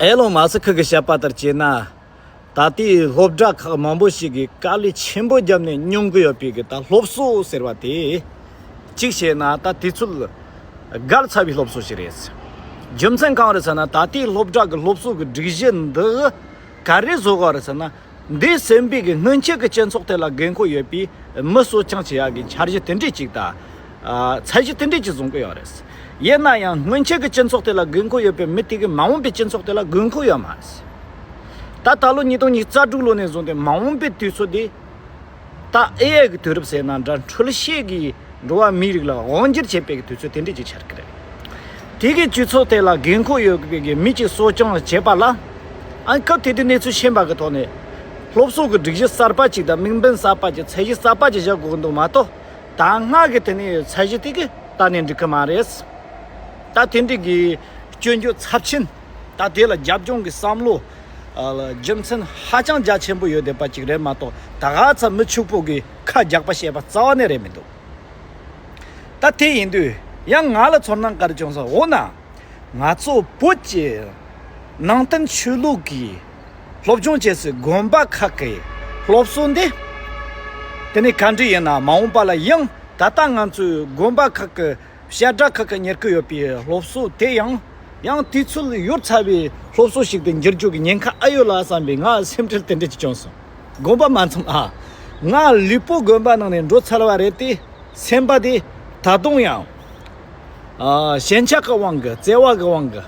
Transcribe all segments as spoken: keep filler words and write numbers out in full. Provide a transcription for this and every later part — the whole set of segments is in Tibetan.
ཨེ་ལོན་མཱ་སི་ཁི་གི་བཤད་པ་ལྟར་བྱས་ན། ད་ལྟའི་སློབ་གྲྭ་ཁག་མང་པོ་ཞིག་གིས་དཀའ་ལས་ཆེན་པོ་བརྒྱབ་ནས་མྱོང་གི་ཡོད་པའི་གི་ད་སློབ་གསོ་ཟེར་བ་དེ། གཅིག་བྱས་ན་ད་དུས་ཚོད་བརྒལ་ཚར་བའི་སློབ་གསོ་ཞིག་རེད། རྒྱུ་མཚན་གང་རེད་ཟེར་ན། ད་ལྟའི་སློབ་གྲྭ་གི་སློབ་གསོ་གི་སྒྲིག་གཞི་འདི་ག་རེ་བཟོ་དགོས་རེད་ཟེར་ན། འདས་ཟིན་པའི་གི་སྔོན་ཆད་ཀྱི་སྤྱི་ཚོགས་དེ་ལ་དགོས་མཁོ་ཡོད་པའི་མི་གསོ་སྐྱོང་བྱེད་ཡག་གི་འཆར་གཞི་དེ་འདྲས་ཅིག་དང་། ཨ། ཚད་གཞི་དེ་འདྲས་ཅིག་བཟུང་གི་ཡོད་རེད། ཡིན་ན་ཡང་སྔོན་ཆད་ཀྱི་སྤྱི་ཚོགས་དེ་ལ་དགོས་མཁོ་ཡོད་པའི་མི་དེ་གིས་མ་འོངས་པའི་སྤྱི་ཚོགས་དེ་ལ་དགོས་མཁོ་ཡོད་མ་རེད། ད་ད་ལོ་ཉིས་སྟོང་ཉི་ཤུ་རྩ་དྲུག་ལོ་ནས་བཟུང་སྟེ་མ་འོངས་པའི་དུས་ཚོད་འདི། ད་ཨེ་ཨའི་གི་དུས་རབས་ཟེར་ན་འདྲ། འཕྲུལ་ཆས་ཀྱིས་འགྲོ་བ་མིའི་རིགས་ལ་དབང་སྒྱུར་བྱེད་པའི་གི་དུས་ཚོད་དེ་འདྲས་ཅིག་ཆགས་ཀྱི་རེད། དེ་གི་སྤྱི་ཚོགས་དེ་ལ་དགོས་མཁོ་ཡོད་པའི་གི་མི་ཅིག་གསོ་སྐྱོང་བྱེད་པ་ལ། ཨ། སྐབས་དེ་དུས་གནས་ཚུལ་ཤེས་པ་གི་ཐོག་ནས། སློབ་གསོ་གི་སྒྲིག་གཞི་གསར་པ་ཅིག་དང་དམིགས་འབེན་གསར་པ་ཅིག་ཚད་གཞི་གསར་པ་ཅིག་བཞག་དགོས་ཀྱི་འདུག་མ་གཏོགས། ད་སྔ་གི་དེ་ནས་ཚད་གཞི་དེ་གིས་གཏན་ནས་འགྲིག་གི་མ་རེད། ད་དེ་འདྲས་གི་སྐྱོན་བརྗོད་ཚབས་ཆེན། ད་དེ་ལ་རྒྱབ་ལྗོངས་ཀྱི་བསམ་བློ། ཨ། རྒྱུ་མཚན་ཧ་ཅང་རྒྱ་ཆེན་པོ་ཡོད་བསྡད་པ་ཅིག་རེད་མ་གཏོགས། ད་ག་ཚ་མི་ཕྱུག་པོ་གི་ཁ་རྒྱག་པ་བཤད་པ་རྩ་བ་ནས་རེད་མི་འདུག་ད་དེ་ཡིན་དུས་ཡང་ང་ལ་ཚོར་སྣང་ག་རེ་བྱུང་ཟེར། འོ་ན། ང་ཚོ་བོད་ཀྱི་ནང་བསྟན་ཆོས་ལུགས་ཀྱི་སློབ་སྦྱོང་བྱེད་སའི་དགོན་པ་ཁག་གི་སློབ་གསོ་འདི། དེ་ནི་ག་འདྲ་ཡིན་ན། མ་འོངས་པ་ལ་ཡང་ད་ལྟ་ང་ཚོའི་དགོན་པ་ཁག་གི་བཤད་གྲྭ་ཁག་གི་གཉེར་གྱི་ཡོད་པའི་སློབ་གསོ་དེ་ཡང་། ཡང་དུས་ཚོད་ཡོལ་ཚར་བའི་སློབ་གསོ་ཞིག་ཏུ་འགྱུར་རྒྱུ་གི་ཉེན་ཁ་ཨ་ཡོད་ལ་བསམ་པའི་ང་སེམས་ཁྲལ་དེ་འདྲ་ཅིག་བྱུང་སོང་། དགོན་པ་མ་མཚམས་ཨ། ང་ལུས་པོ་དགོན་པ་ནང་ནས་འགྲོ་ཚར་བ་རེད་དེ། སེམས་པ་དེ་ད་དུང་ཡང་། ཨ། ཞེན་ཆགས་ཀྱི་དབང་གིས། བརྩེ་བ་གི་དབང་གིས།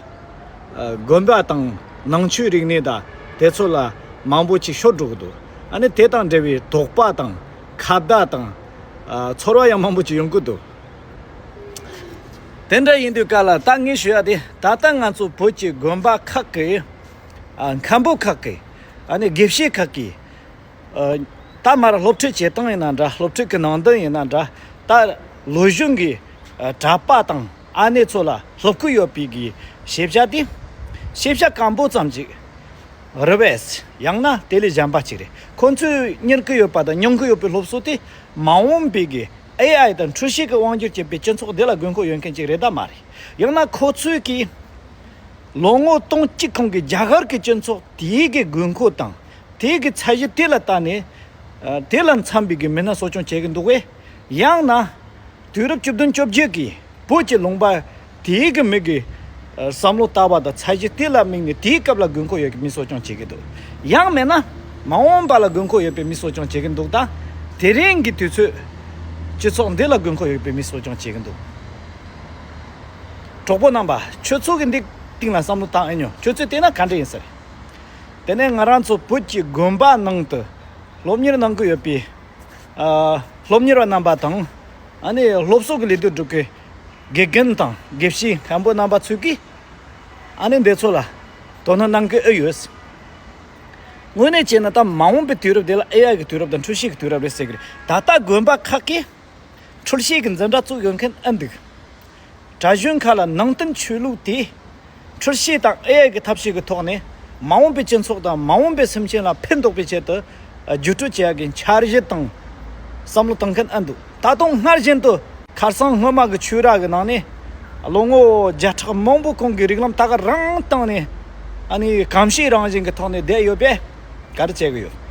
ཨ། དགོན་པ་དང་ནང་ཆོས་རིག་གནས་དང་དེ་ཚོ་ལ་མང་པོ་ཅིག་ཤོར་འགྲོ་གི་འདུག་ཨ་ནི་དེ་དང་འབྲེལ་བའི་དོགས་པ་དང་ཁ་བརྡ་དང་། ཨ། ཚོར་བ་ཡང་མང་པོ་ཅིག་ཡོང་གི་འདུག་དེ་འདྲ་ཡིན་དུས་ག་ལ་ད་ངས་ཞུ་ཡ་དེ། ད་ལྟ་ང་ཚོ་བོད་ཀྱི་དགོན་པ་ཁག་གི། ཨ། མཁན་པོ་ཁག་གི། ཨ་ནི་དགེ་བཤེས་ཁག་གི། ཨ། ད་མར་སློབ་ཁྲིད་བྱེད་སྟངས་ཡིན་ན་འདྲ། སློབ་ཁྲིད་ཀྱི་ནང་དོན་ཡིན་ན་འདྲ། ད་ལོ་གཞོན་གྱི། ཨ། གྲྭ་པ་དང་ཨ་ནེ་ཚོ་ལ་སློབ་ཀྱི་ཡོད་པའི་གི་ཤེས་བྱ་དེ། ཤེས་བྱ་སྐམ་པོ་ཙམ་ཅིག་རེད་པས། ཡང་ན་དེ་ལས་གཞན་པ་ཅིག་རེད། ཁོང་ཚོས་གཉེར་གྱི་ཡོད་པ་དང་མྱོང་གི་ཡོད་པའི་སློབ་གསོ་དེ། མ་འོངས་པའི་གི་ཨེ་ཨའི་དང་འཕྲུལ་ཆས་ཀྱི་དབང་སྒྱུར་བྱེད་པའི་སྤྱི་ཚོགས་འདི་ལ་དགོས་མཁོ་ཡོད་མཁན་ཅིག་རེད་དམ་མ་རེད། ཡང་ན་ཁོ་ཚོས་ཀྱིས་ལོ་ངོ་སྟོང་གཅིག་གོང་གི་རྒྱ་གར་གྱི་སྤྱི་ཚོགས་དེའི་གི་དགོས་མཁོ་དང་། དེའི་གི་ཚད་གཞི་དེ་ལ་བལྟས་ནས། ཨ། དེ་ལ་འཚམ་པའི་གི་མི་སྣ་གསོ་སྐྱོང་བྱེད་ཀྱི་འདུག་པས། ཡང་ན་དུས་རབས་བཅུ་བདུན་བཅོ་བརྒྱད་ཀྱི་བོད་ཀྱི་ལུང་པ་དེའི་གི་མི་གི། ཨ། བསམ་བློ་ལྟ་བ་དང་ཚད་གཞི་དེ་ལ་དམིགས་ནས་དེའི་སྐབས་ལ་དགོས་མཁོ་ཡོད་ཀྱི་མི་གསོ་སྐྱོང་བྱེད་ཀྱི་འདུག་ཡང་མིན་ན་མ་འོངས་པ་ལ་དགོས་མཁོ་ཡོད་པའི་མི་གསོ་སྐྱོང་བྱེད་ཀྱི་འདུག་ད་དེ་རིང་གི་དུས་ཚོད་སྤྱི་ཚོགས་འདི་ལ་དགོས་མཁོ་ཡོད་པའི་མི་གསོ་སྐྱོང་བྱེད་ཀྱི་འདུག་གྲོགས་པོ་རྣམ་པ། ཁྱོད་ཚོ་གི་འདི་སྟེང་ལ་བསམ་བློ་བཏང་ཨེ་མྱོང་། ཁྱོད་ཚོས་བལྟས་ན་ག་འདྲ་ཡིན་ཟེར། དེ་ནས་ང་རང་ཚོ་བོད་ཀྱི་དགོན་པ་ནང་དུ་སློབ་གཉེར་གནང་གི་ཡོད་པའི། ཨ། སློབ་གཉེར་བ་རྣམ་པ་དང་། ཨ་ནི་སློབ་གསོ་གི་ལས་དོན་སྒྲུབ་མཁན་དགེ་རྒན་དང་དགེ་བཤེས་མཁན་པོ་རྣམ་པ་ཚོས་ཀྱིས། ཨ་ནི་འདི་ཚོ་ལ་དོ་སྣང་གནང་གི་ཨེ་ཡོད། དངོས་གནས་བྱས་ན་ད་མ་འོངས་པའི་དུས་རབས་འདི་ལ་ཨེ་ཨའི་གི་དུས་རབས་དང་འཕྲུལ་ཆས་ཀྱི་དུས་རབས་རེད་ཟེར་གི་རེད། ད་ལྟ་དགོན་པ་ཁག་གིས་འཕྲུལ་ཆས་ཀྱི་འཛིན་གྲྭ་བཙུགས་ཡོད་མཁན་ཨེ་འདུག་གྲྭ་གཞོན་ཁག་ལ་ནང་བསྟན་ཆོས་ལུགས་དེ་འཕྲུལ་ཆས་དང་ཨེ་ཨའི་གི་ཐབས་ཤེས་ཀྱི་ཐོག་ནས་མ་འོངས་པའི་སྤྱི་ཚོགས་དང་མ་འོངས་པའི་སེམས་ཅན་ལ་ཕན་འདོགས་པའི་ཆེད་དུ་བརྒྱུད་སྤྲོད་བྱེད་ཡག་གི་འཆར་གཞི་དང་བསམ་བློ་བཏང་མཁན་ཨེ་འདུག་ད་དུང་སྔར་བཞིན་དུ་ཁར་སང་སྔོན་མ་གི་ཆོས་ར་གི་ནང་ནས་ལོ་ངོ་བརྒྱ་ཕྲག་མང་པོ་གོང་གི་རིགས་ལམ་ད་ག་རང་བཏང་ནས། ཨ་ནི་གོམས་གཤིས་རང་བཞིན་གྱི་ཐོག་ནས་བསྡད་ཡོད་པས་ག་རེ་བྱེད་གི་ཡོད།